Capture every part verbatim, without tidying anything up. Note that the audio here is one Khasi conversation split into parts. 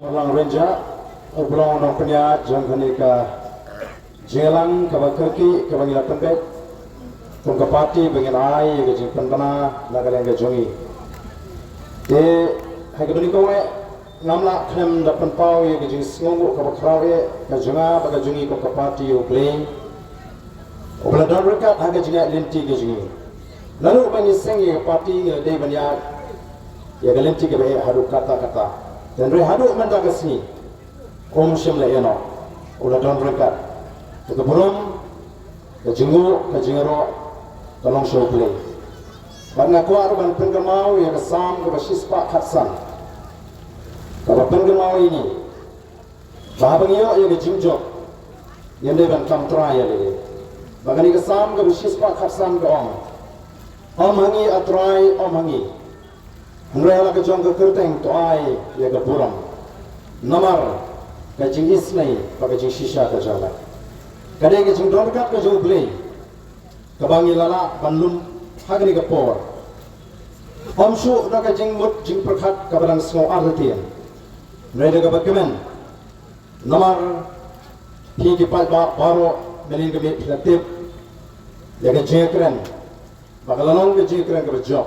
Warlang Rynjah, u ba long nongpynïaid jong kane ka jingïalang kaba kyrkieh kaba ngi la pynbeit kum ka party ba ngin ai ïa ka jingpynbna na ka liang ka jong ngi. Te ha kaba nyngkong eh ngam lah khlem da pynpaw ïa ka jingsngewnguh kaba khraw eh ka jong nga bad ka jong ngi kum ka party ïa U Blei uba la don ryngkat ha ka jingïaid lynti ka jong ngi. Naduh ba ngi seng ïa ka party ngi la dei ban ïaid ïa ka lynti kaba eh haduh katta katta. Te hynrei haduh mynta ka sngi um shym la ïehnoh, u la don ryngkat. Te ka burom, ka jingnguh, ka jingïaroh ka long sha U Blei. Bad nga kwah ruh ban pynkynmaw ïa ka Salm kaba shispah khatsan kaba pynkynmaw ïa ngi ba haba ngi ïoh ïa ka jingjop ngim dei ban kam trai ïa lade. Ba kane ka Salm kaba shispah khatsan ka ong, ym ha ngi A Trai, ym ha ngi, hynrei ha la ka jong ka kyrteng to ai ïa ka burom, namar ka jingisynei bad ka jingshisha ka jong me. Ka dei ka jingdon ryngkat ka jong U Blei kaba ngi la lah ban lum ha kane ka por. Ym shuh da ka jingmut jingpyrkhat kaba dang sngew artatien, hynrei da kaba kmen. Namar phi ki paidbah baroh mynhynnin ka miet phi la tip ïa ka jingkren ba ka la long ka jingkren kaba jop.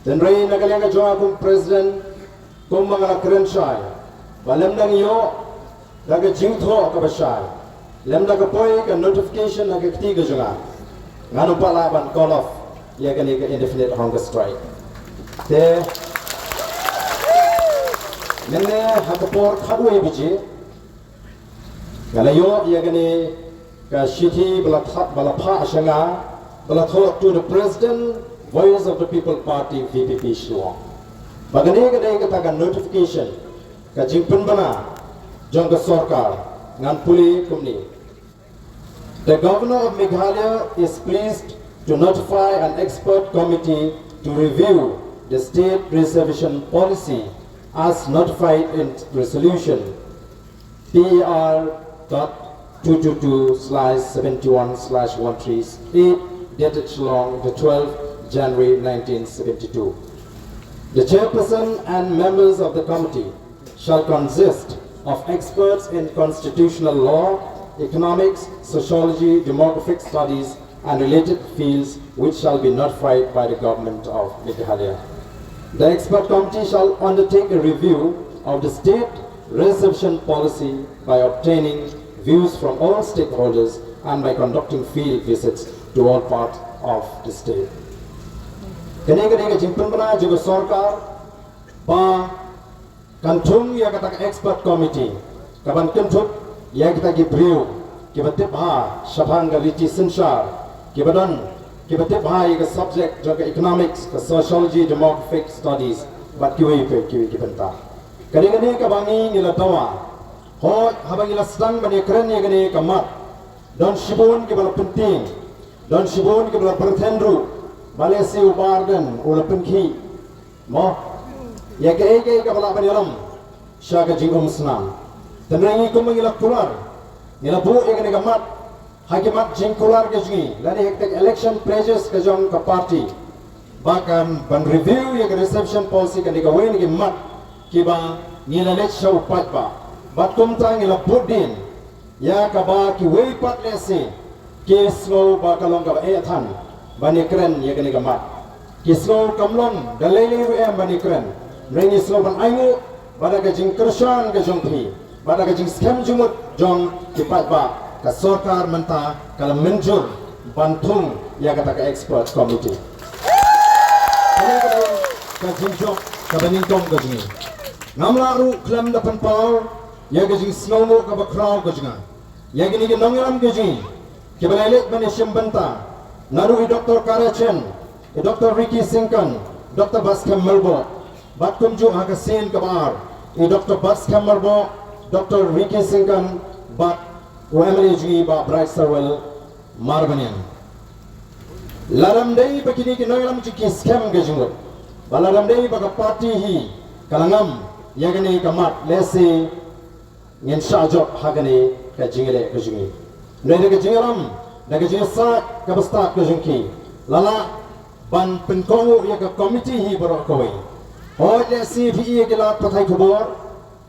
Te hynrei na ka liang ka jong nga kum president, kumba nga la kren shai, ba lymda ngi ïoh da ka jingthoh kaba shai, lymda ka poi ka notification ha ka kti ka jong nga, ngan ym pat lah ban call off ïa kane ka indefinite hunger strike. Te mynne ha ka por khatwei baje nga la ïoh ïa kane ka shithi ba la tha-, ba la phah sha nga, ba la thoh to the President, Voice of the People Party, V P P Shillong. Ba kane ka dei kata ka notification, ka jingpynbna jong ka sorkar. Ngan pule kumne. The Governor of Meghalaya is pleased to notify an expert committee to review the state reservation policy as notified in resolution P E R dot two two two slash seventy-one slash one three eight, dated Shillong, the twelfth January nineteen seventy-two. The chairperson and members of the committee shall consist of experts in constitutional law, economics, sociology, demographic studies, and related fields, which shall be notified by the Government of Meghalaya. The expert committee shall undertake a review of the state reservation policy by obtaining views from all stakeholders and by conducting field visits to all parts of the state. Kane ka dei ka jingpynbna jong ka sorkar ba kan thung ïa kata ka expert committee kaban kynthup ïa kita ki briew kiba tip bha shaphang ka lynti synshar, kiba don, kiba tip bha ïa ka subject jong ka economics, ka sociology, demographic studies bad kiwei pat kiwei ki bynta. Ka dei kane kaba ngi ngi la dawa. Hooid, haba ngi la sdang ban ïakren ïa kane ka mat, don shibun kiba la pyntieng, don shibun kiba la pyrthen ruh ba lehse u Bah Ardent u la pynkhih mo ïa kaei kaei kaba lah ban ïalam sha ka jingumsnam. Te hynrei ngi kumba ngi la kular, ngi la buh ïa kane ka mat ha ki mat jingkular ka jong ngi lane ha ki election pledges ka jong ka party ba kan ban review ïa ka reservation policy. Kane kawei na ki mat kiba ngi la leit sha u paidbah bad kumta ngi la bud dien ïa kaba kiwei pat lehse ki sngew ba ka long kaba eh than ban ïakren ïa kane ka mat. Ki sngew kam long da lei lei ruh em ban ïakren, hynrei ngi sngew ban ainguh ba da ka jingkyrshan ka jong phi, ba da ka jingskhem jingmut jong ki paidbah, ka sorkar mynta ka la mynjur ban thung ïa kata ka expert committee. Kane ka dei ka jingjop kaba nyngkong ka jong ngi. Ngam lah ruh khlem da pynpaw ïa ka jingsngewnguh kaba khraw ka jong nga ïa kine ki nongïalam ka jong ngi kiba la leit ban ïashim bynta, naduh i Doktor Kara Chen, i Doktor Ricky Syngkon, Doktor Batskhem Myrboh, bad kumjuh ha ka sien kaba ar i Doktor Batskhem Myrboh, Doktor Ricky Syngkon bad u M L A jong ngi Bah Brightstarwell Marbaniang. Lada ym dei ba kine ki nongïalam jong ngi ki skhem ka jingmut, bad lada ym dei ba ka party hi ka la ngam ïa kane ka mat, lehse ngin shah jop ha kane ka jingïaleh ka jong ngi. Hynrei da ka jingïalam, da ka jingïasaid kaba stad ka jong ki, la lah ban pynkohnguh ïa ka committee hi baroh kawei. Hooid, lehse phi ïohi ha ki lad pathai khubor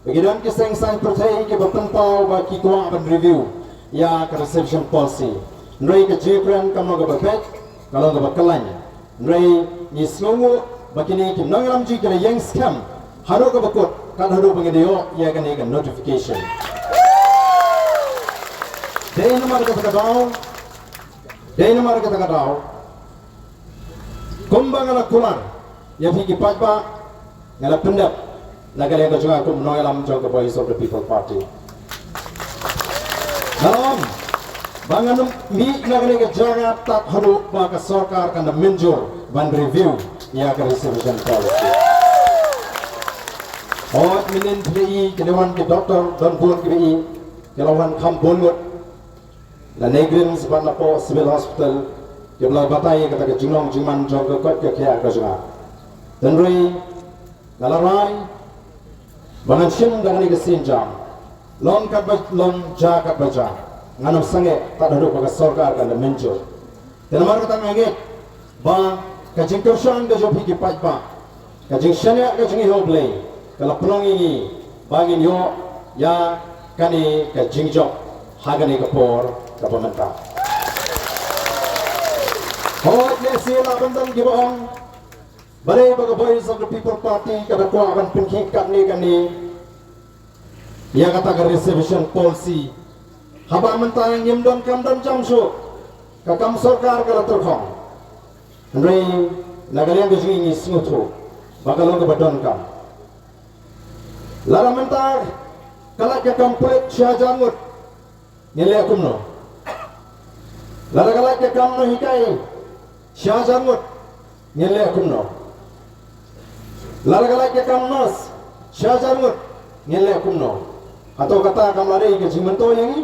Ba ki don ki seng saiñ pyrthei kiba pynpaw ba ki kwah ban review ïa ka reservation policy. Hynrei ka jingkren kam long kaba beit, ka long kaba kyllain. Hynrei ngi sngewnguh ba kine ki nongïalam jong ngi ki la ïeng skhem haduh kaba kut, kat haduh ba ngi da ïoh ïa kane ka notification. Dei namar kata ka daw, dei namar kata ka daw, kumba nga la kular ïa phi ki paidbah, nga la pyndep na ka liang ka jong nga kum u nongïalam jong ka Voice of the People Party. Nga la ong ba ngan ym mih na kane ka jaka tad haduh ba ka sorkar kan da mynjur ban review ïa ka reservation policy. Hooid, mynnin phi i ki la wan ki doktor don bun kiba i, ki la wan kham bun ngut na NEIGRIHMS bad napoh Civil Hospital, kiba la batai ïa kata ka jinglong jingman jong ka koit ka khiah ka jong nga. Hynrei nga la rai ba ngan shim da kane ka sienjam, long katba long, jia katba jia, ngan ym sangeh tad haduh ba ka sorkar kan da mynjur. Te namar kata nga ngeit ba ka jingkyrshan ka jong phi ki paidbah, ka jingshaniah ka jong ngi ha U Blei, ka la pynlong ïa ngi ba ngin ïoh ïa kane ka jingjop ha kane ka por kaba mynta. Hooid, lehse lah ban don kiba ong ba dei ba ka Voice of the People Party ka da kwah ban pynkhih katne katne ïa kata ka reservation policy. Haba mynta ngim donkam don jam shuh, ka kam sorkar ka la tyrkhong. Hynrei na ka liang ka jong ngi, ngi sngewthuh ba ka long kaba donkam. Lada mynta ka lait ka kam pulit shi hajar ngut, ngin leh kumno? Lada ka lait ka kam nonghikai shi hajar ngut, ngin leh kumno? Lada ka lait ka kam nurse shi hajar ngut, ngin leh kumno? Hato kata kam la dei ka jingmyntoi ïa ngi?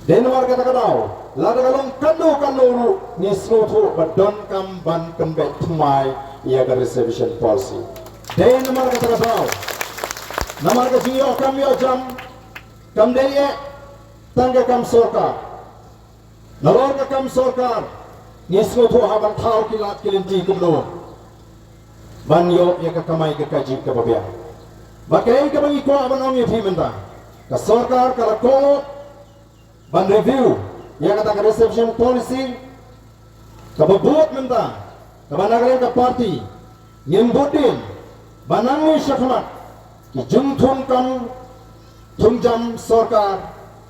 Dei namar kata ka daw, lada ka long katno katno ruh, ngi sngewthuh ba donkam ban pynbeit thymmai ïa ka reservation policy. Dei namar kata ka daw, namar ka jingïoh kam ïoh jam kam dei eh tang ka kam sorkar. Nalor ka kam sorkar, ngi sngewthuh hap ban thaw ki lad ki lynti kumno ban ïoh ïa ka kamai ka kajih kaba biang. Bad kaei kaba ngi kwah ban ong ïa phi mynta, ka sorkar ka la koh ban review ïa kata ka reservation policy. Kaba bud mynta, kaba na ka liang ka party ngim bud dien ba nangne shakhmat ki jingthung kam thung jam sorkar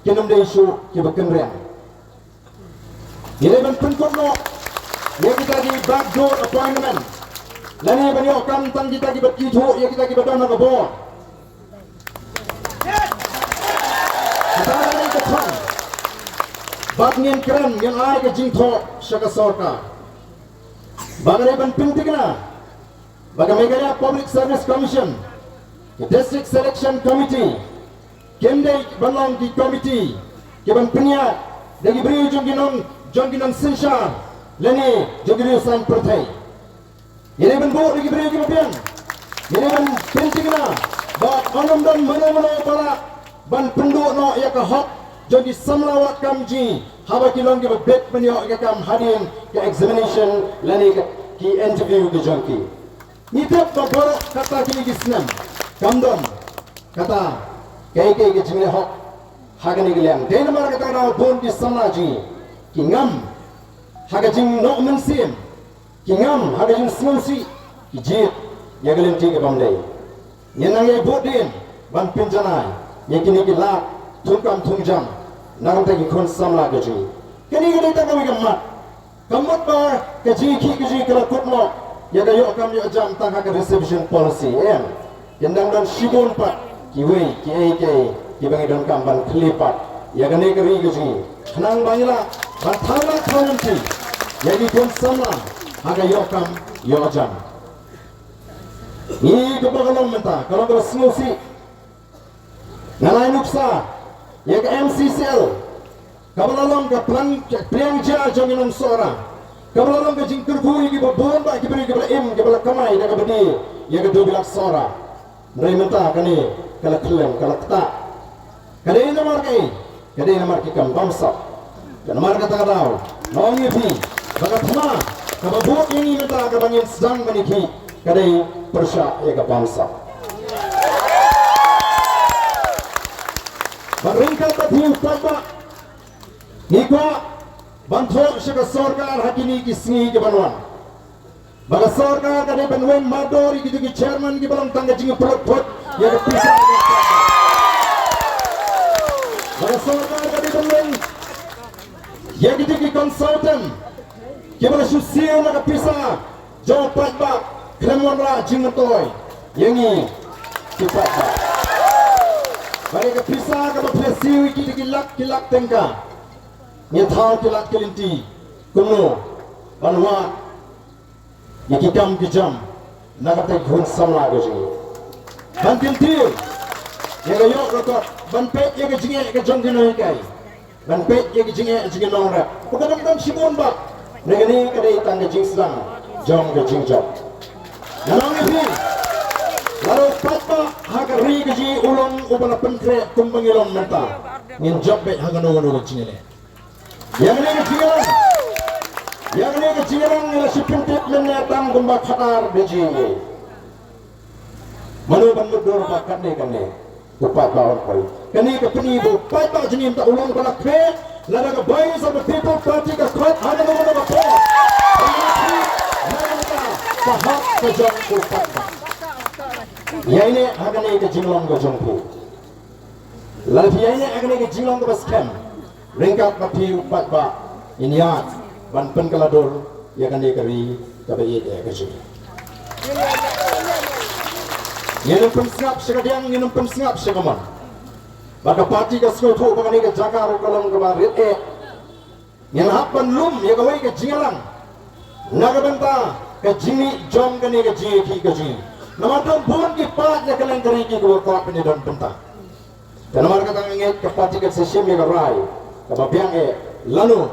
kin ym dei shuh kiba kynriang. Ngi dei ban pynkut noh ïa kita ki backdoor appointment, lane ban ïoh kam tang kita kiba ithuh ïa kita kiba don ha ka bor. Kata ka dei ka thong. Bad ngin kren, ngin ai ka jingthoh sha ka sorkar ba ka dei ban pynthikna ba ka Meghalaya Public Service Commission, ka District Selection Committee, kim dei ban long ki committee kiban pynïaid da ki briew jong ki nong, jong ki nongsynshar lane jong ki riew saiñ pyrthei. Ngi dei ban buh da ki briew kiba biang. Ngi dei ban pynthikna ba un ym don mano mano ba lah ban pynduh noh ïa ka hok jong ki samla wad kam jong ngi haba ki long kiba bit ban ïoh ïa ka kam hadien ka examination lane ka, ki interview ki jong ki. Ngi tip ba baroh kata kine ki snem kam don kata kaei kaei ka jingleh hok ha kane ka liang. Dei namar kata ka daw bun ki samla jong ngi ki ngam ha ka jingnoh mynsiem, ki ngam ha ka jingsngewsih, ki jied ïa ka lynti ka bym dei. Ngin nang ïai bud dien ban pynjanai ïa kine ki lad thung kam thung jam na ka bynta ki khun samla ka jong ngi. Kane ka dei tang kawei ka mat. Ka mut ba ka jingïakhih ka jong ngi ka la kut noh ïa ka ïoh kam ïoh jam tang ha ka reservation policy, em. Kin dang don shibun pat kiwei kiei kiei kiba ngi donkam ban khlieh pat ïa kane ka ri ka jong ngi, khnang ba ngi lah ban thaw lad thaw lynti ïa ki khun samla ha ka ïoh kam ïoh jam. Ngi kaba ka long mynta ka long kaba sngewsih. Nga la ai nuksa ïa ka M C C L kaba la long ka plang, ka pliang jia jong ki nong Sohra, kaba la long ka jingkyrkhu ïa kiba bun bha ki briew kiba la im, kiba la kamai da kaba die ïa ka dewbilat Sohra. Hynrei mynta kane ka la khyllem, ka la ktah. Ka dei namar kaei? Ka dei namar ki kam bamsap. Ka namar kata ka daw nga ong ïa phi ba ka thma kaba bud ïa ngi mynta kaba ngin sdang ban ïakhih ka dei pyrshah ïa ka bamsap. Bad ryngkat bad phi u paidbah, ngi kwah ban thoh sha ka sorkar ha kine ki sngi ki ban wan, ba ka sorkar ka dei ban weng mardor ïa kito ki chairman kiba long tang ka jingpynlut phut ïa ka pisa. Ba ka sorkar ka dei ban weng ïa kito ki consultant kiba la shu siew na ka pisa jong u paidbah khlem wanrah jingmyntoi ïa ngi ki paidbah. Bad ïa ka pisa kaba phi la siew ïa kito ki lak ki lak tyngka, ngin thaw ki lad ki lynti kumno ban wad ïa ki kam ki jam na ka tei khun samla ka jong ngi. Ban kyntiew ïa ka ïoh ka kot, ban peit ïa ka jingeh ka jong ki nonghikai, ban peit ïa ka jingeh jong ki nongrep. Ba ka dang don shibun bha. Nangta kane ka dei tang ka jingsdang jong ka jingjop. Nga ong ïa phi, lada u paidbah ha ka ri ka jong ngi u long uba la pynkhreh kumba ngi long mynta, ngin jop beit ha kano kano ka jingïaleh. Ïa kane ka jingïalang, ïa kane ka jingïalang ngi la shu pyntip mynne tang kumba khatar baje. Mano ban mutdur ba kane kane u paidbah un poi? Kane ka pyni ba u paidbah jong ngi mynta u long ba la khreh. Lada ka Voice of the People Party ka khot ha kano kano ka por, ka hok ka jong u paidbah. Ïa ine ha kane ka jinglong ka jong phi. Lada phi ïaineh ha kane ka jinglong kaba skhem, ryngkat bad phi u paidbah, ngin ïaid ban pynkylla dur ïa kane ka ri kaba ïeit ka jong ngi. Ngin ym pynsngap sha ka diang, ngin ym pynsngap sha ka mon. Bad ka party ka sngewthuh ba kane ka jaka ruh ka long kaba rit eh. Ngin hap ban lum ïa kawei ka jingïalang na ka bynta ka jingmih jong kane ka jingïakhih ka jong ngi. Namar don bun ki paid na kylleng ka ri kiba kwah ban ïadon bynta. Te namar kata nga ngeit ka party ka sa shim ïa ka rai kaba biang eh lano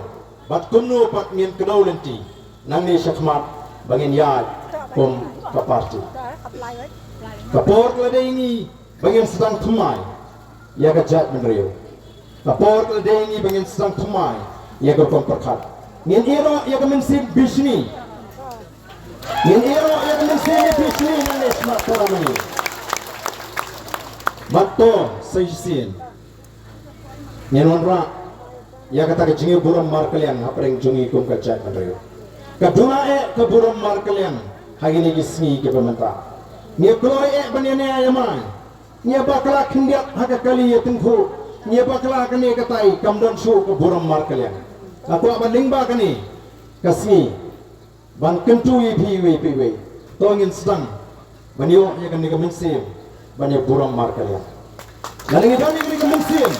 bad kumno pat ngin kdew lynti nangne shakhmat ba ngin ïaid kum ka party. Ka por ka la dei ngi ba ngin sdang thymmai ïa ka jaitbynriew. Ka por ka la dei ngi ba ngin sdang thymmai ïa ka rukom pyrkhat. Ngin ïehnoh ïa ka mynsiem bishni. Ngin ïehnoh ïa ka mynsiem bishni nangne shakhmat para ngi. Bad to sa shisien ngin wanrah ïa kata ka jingïaburom markylliang hapdeng jong ngi kum ka jaitbynriew. Ka duna eh ka burom markylliang ha kine ki sngi kiba mynta. Ngi kloi eh ban ïania ïamai. Ngi bakla khyndiat ha ka kali ïatyngkhuh. Ngi bakla kane katai kam don shuh ka burom markylliang. Nga kwah ban lyngba kane ka sngi ban kyntu ïa phi iwei pa iwei. To ngin sdang ban ïoh ïa kane ka mynsiem ban ïaburom markylliang. Lada ngi don ïa kane ka mynsiem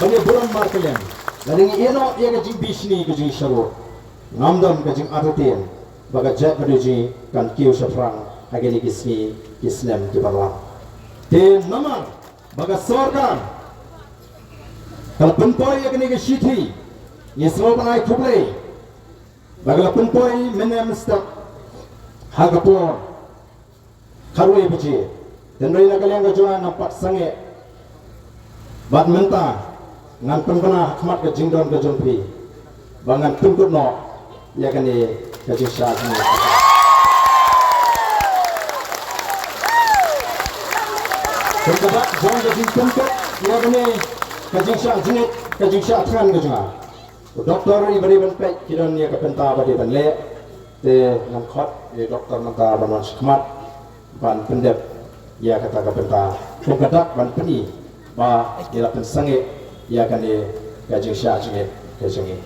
ban ïaburom markylliang, lada ngi ïehnoh ïa ka jingbishni ka jingsharuh, ngam don ka jingartatien ba ka jaitbynriew jong ngi kan kiew shaphrang ha kine ki sngi ki snem ki ban wan. Te namar ba ka sorkar ka la pynpoi ïa kane ka shithi, ngi sngewbha ban ai khublei ba ka la pynpoi mynne mynstep ha ka por khatwei baje. Hynrei na ka liang ka jong nga ngam pat sangeh. Bad mynta ngan pynbna ha khmat ka jingdon ka jong phi ba ngan pynkut noh ïa kane ka jingshah jingit. Ka kaba jong ka jingpynkut ïa kane ka jingshah jingit, ka jingshah thngan ka jong nga. U doktor i ba dei ban peit ki don ïa ka bynta ba dei ban leh. Te ngan khot ïa u doktor mynta ban wan shakhmat ban pyndep ïa kata ka bynta. Kum ka dak ban pyni ba ngi la pynsangeh ïa kane ka jingshah jingit ka jong ngi.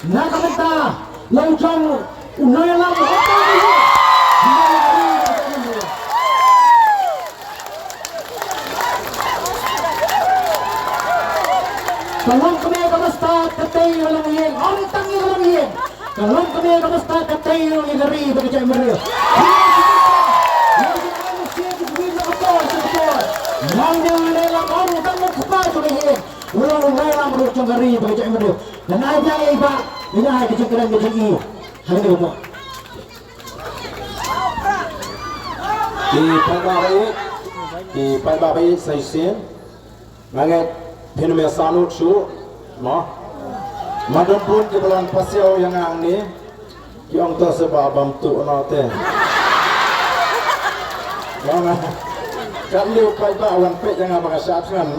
Na ka bynta la u jong u nongïalam. Ka longkmie kaba stad ka tei ïa ka longïing, ym tang ïa ka longïing. Ka longkmie kaba stad ka tei ïa ka ri bad ka jaitbynriew. Nang ne nang ne la ong tang u kpa jong ka ïing. U long u nongïalam ruh jong ka ri bad ka jaitbynriew. Nang ai biang ïa i Bah, ïa i ka jingkren ka jong i. Hangne ka Bah. Ki paidbah ba ïeit, ki paidbah ba ïeit sa shisien. Nga ngeit phin ym ïa sangnud shuh, mo. Ma don bun kiba long pasiaw ïa nga hangne. Ki ong to se ba bam tuh noh te. Ong nga. Kat lei u paidbah wan peit ïa nga ba nga shah thngan.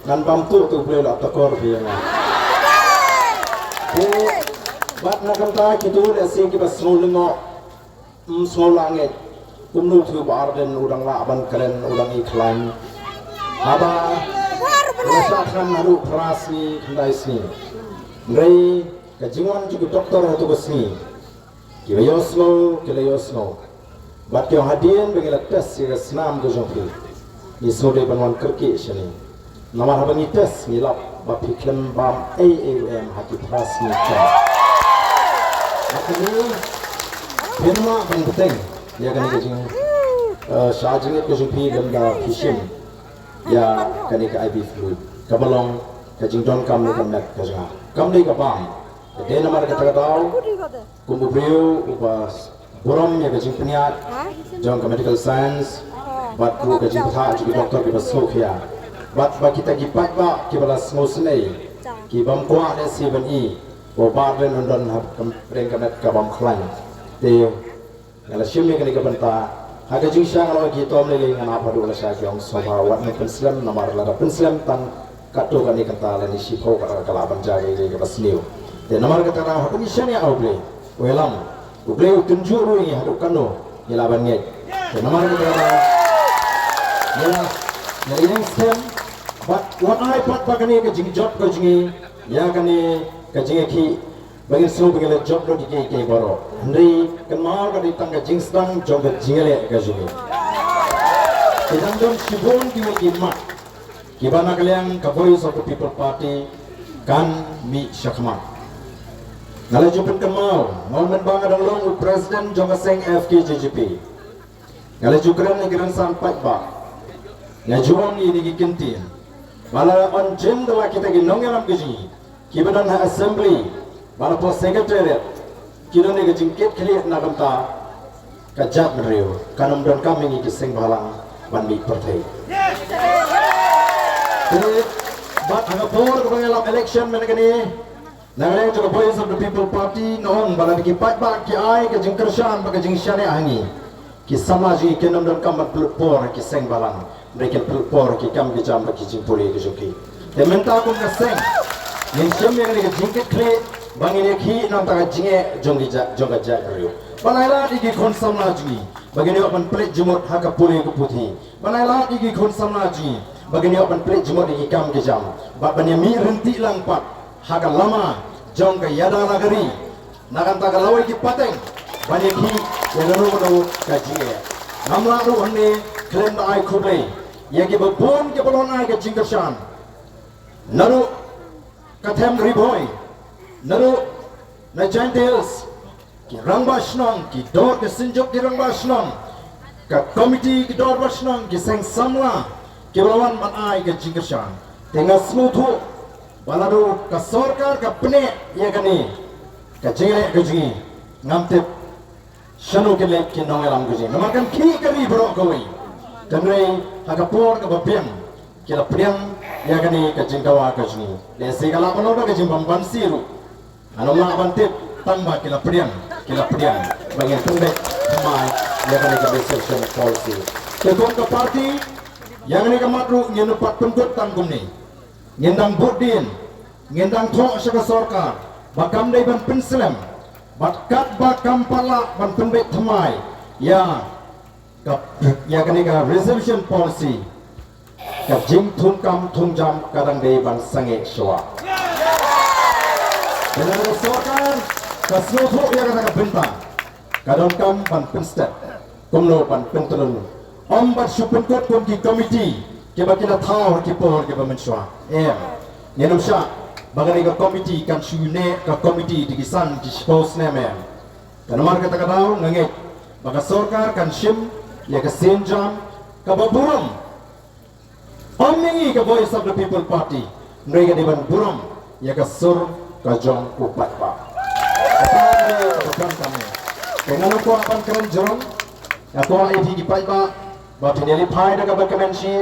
Ngan bam tuh te U Blei la takor phi ïa nga. Te bad na ka bynta kito lehse kiba sngew lyngngoh. Ym sngew lah ngeit kumno u Bah Ardent u dang lah ban kren, u dang ïakhlaiñ. Haba la shah thngan haduh phra sngi khyndai sngi. Hynrei ka jingwan jong ki doktor hato ka sngi, kiba ïohsngew ki la ïohsngew. Bad ki ong hadien ba ngi la test ïa ka snam ka jong phi, ngi sngewdei ban wan kyrkieh shane. Namar haba ngi test ngi lap ba phi khlem bam ei ei ruh em ha ki phra sngi. Bad kane phin ym lah ban bteng ïa kane ka jing, eh, shah jingit ka jong phi lymda phi shim ïa kane ka I V fluid kaba long ka jingdonkam ne ka met ka jong nga. Kam dei ka bam. Ka dei namar kata ka daw kum u briew uba burom ïa ka jingpynïaid jong ka medical science bad ruh ka jingpynthah jong ki doktor kiba sngewkhia. Bad ba kita ki paidbah kiba la sngewsynei, ki bym kwah lehse ban i ba u Bah Ardent un don ha ka pdeng ka met ka bym khlaiñ. Te nga la shim ïa kane ka bynta ha ka jingshah, nga la ong ki tom lei lei, ngan ap haduh la shah ki ong sngewbha wat nang pynslem, namar lada pynslem tang katto katne kynta lane shiphew kynta ka lah ban jia lei lei kaba sniew. Te namar kata ka daw haba ngi shaniah ha U Blei, u ïalam. U Blei u tynjuh ruh ïa ngi haduh katno ngi lah ban ngeit. Te namar kata ka daw ngi la, ngi la ïeng skhem bad wat ai pat ba kane ka jingjop ka jong ngi ïa kane ka jingïakhih ba ngin sngew ba ngi la jop lut ïa kiei kiei baroh. Hynrei kynmaw ka dei tang ka jingsdang jong ka jingïaleh ka jong ngi. Ki dang don shibun kiwei ki mat kiba na ka liang ka Voice of the People Party kan mih shakhmat. Nga la ju pynkynmaw, nga ong mynba nga dang long u president jong ka seng F K J J P, nga la ju kren ïa ki rynsan paidbah. Nga ju ong ïa kine ki kyntien ba la wan jin da la kita ki nongïalam ka jong ngi kiba don ha assembly bad hapoh secretariat, ki don ïa ka jingkitkhlieh na ka bynta ka jaitbynriew. Kan ym donkam ïa ngi ki seng bhalang ban mih pyrthei. Te bad ha ka por kaba ngi ïalap election mynne kane, na ka liang jong ka Voice of the People Party nga ong ba lada ki paidbah ki ai ka jingkyrshan bad ka jingshaniah ha ngi, ki samla jong ngi kin ym donkam ban pynlut por ha ki seng bhalang, hynrei kin pynlut por ha ki kam ki jam bad ki jingpule ki jong ki. Te mynta kum ka seng ngin shim ïa kane ka jingkitkhlieh ba ngin ïakhih na ka bynta ka jingeh jong ki jait, jong ka jaitbynriew. Ban ailad ïa ki khun samla jong ngi ba kin ïoh ban pynleit jingmut ha ka pule ka puthi. Ban ailad ïa ki khun samla jong ngi ba kin ïoh ban pynleit jingmut ïa ki kam ki jam bad ban ïamih ryntih lang pat ha ka lama jong ka ïada la ka ri. Na ka bynta ka lawei ki pateng ban ïakhih ïa kano kano ka jingeh. Ngam lah ruh hangne khlem da ai khublei ïa kiba bun kiba la wan ai ka jingkyrshan. Naduh ka them Ri Bhoi, naduh na Jaintia Hills, ki rangbah shnong, ki dor, ki synjuk ki rangbah shnong, ka komiti ki dorbar shnong, ki seng samla kiba la wan ban ai ka jingkyrshan. Te nga sngewthuh ba lada ka sorkar ka pyneh ïa kane ka jingeh ka jong ngi, ngam tip shano kin leit ki nongïalam ka jong ngi. Namar kan khih ka ri baroh kawei. Hynrei ha ka por kaba biang ki la pdiang ïa kane ka jingdawa ka jong ngi. Lehse ka lah ban long ka jingbymbansi ruh. Ngan ym lah ban tip. Tang ba ki la pdiang, ki la pdiang ba ngin pynbeit thymmai ïa kane ka reservation policy. Te kum ka party, ïa kane ka mat ruh ngin ym pat pynkut tang kumne. Ngin dang bud dien, ngin dang thoh sha ka sorkar ba kam dei ban pynslem bad katba kam pat lah ban pynbeit thymmai ïa ka, ïa kane ka reservation policy, ka jingthung kam thung jam ka dang dei ban sangeh shuwa. Te na ka sorkar ka sngewthuh ïa kata ka bynta, ka donkam ban pynstet kumno ban pyntrei. Ym ban shu pynkut kum ki komiti kiba ki la thaw ha ki por kiba mynshuwa. Em, ngin ym shah ba kane ka komiti kan shu neh ka komiti da ki san ki shiphew snem, em. Ka namar kata ka daw nga ngeit ba ka sorkar kan shim ïa ka sienjam kaba burom. Ym ïa ngi ka Voice of the People Party, hynrei ka dei ban burom ïa ka sur ka jong u paidbah. Kata ka dei kaba donkam. Te nga nym kwah ban kren jrong, nga kwah ïa phi ki paidbah ba phin ïa leit phai da kaba kmen shi,